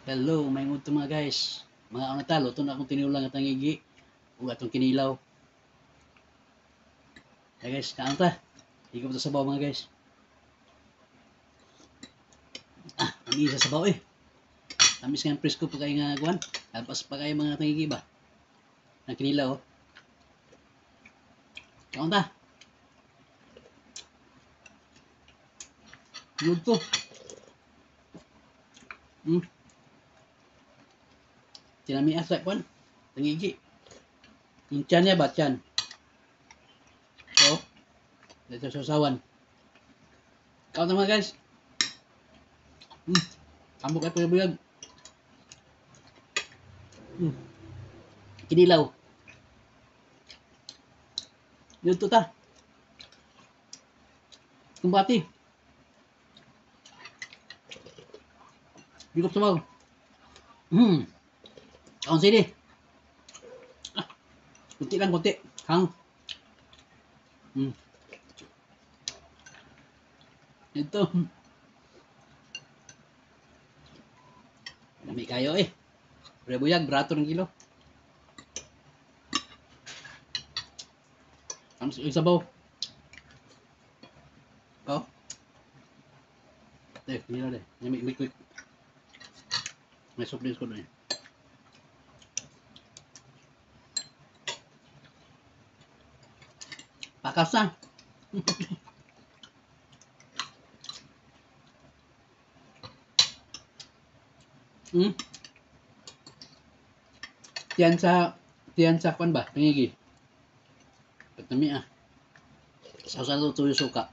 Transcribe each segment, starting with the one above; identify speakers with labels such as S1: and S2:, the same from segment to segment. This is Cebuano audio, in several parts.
S1: Hello, may udto mga guys. Mga ano ta, luto na akong tinulang at tangigi ug atong kinilaw. Hey guys, kaon ta. Higop ta sabaw mga guys. Ah, ang isa sabaw eh. Tamis nga ang presko pa kayo nga kuan. Tapos pa kayo mga tangigi ba? Ang kinilaw. Oh. Kaon ta. Luto. Tinami asa kuan. Tangigi. Yung tiyan niya ba? Tiyan. So, dito sa usawan. Kaon na mga guys. Tambok kayo buyag. Kinilaw. Luto ta. Kumbati. Bigop sabaw. Kaon sili. Ah, kunti lang, kunti. Hang. Ito. Lami kayo eh. Pre buyag, brato ng kilo. Ang sabaw. Oh. Eh, kinilaw de. May quick. May soft drinks ko doon eh. Pakas na. Tiyan sa kwan ba? Pangigi. Patami ah. Sa sa tuyo suka.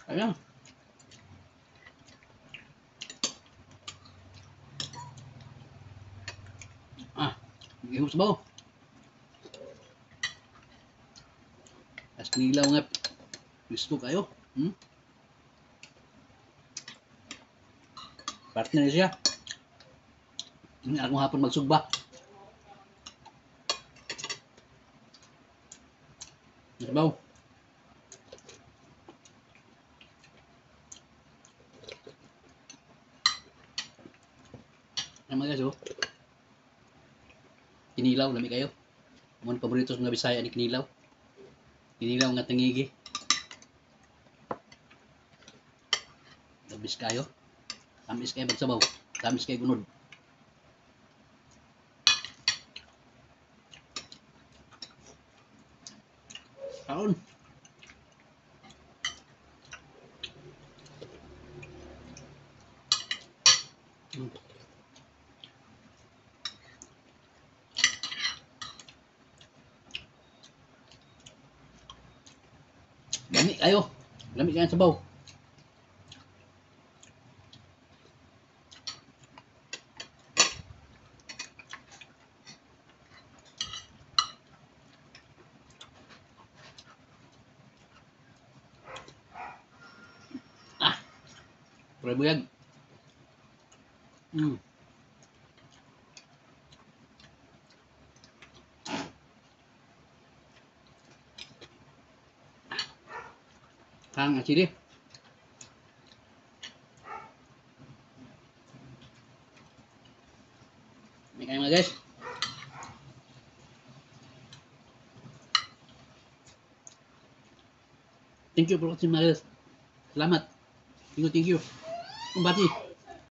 S1: Ayan. Ah, gihop sabaw. As nilaw nga gusto kayo. Partner siya. Hindi akong hapon magsugba. Sabaw. Ayan mga guys, oh. Kinilaw, lami kayo. Mga paborito sa mga Bisaya ni kinilaw. Kinilaw nga tangigi. Labis kayo. Tamis kayo magsabaw. Tamis kayo gunod. Kaon. Lami kayo. Lami kayo sabaw. Ah. Pre buyag. Hang ang sili. May kayo mga guys. Thank you for watching mga guys. Salamat. Thank you, thank you. Kumbati.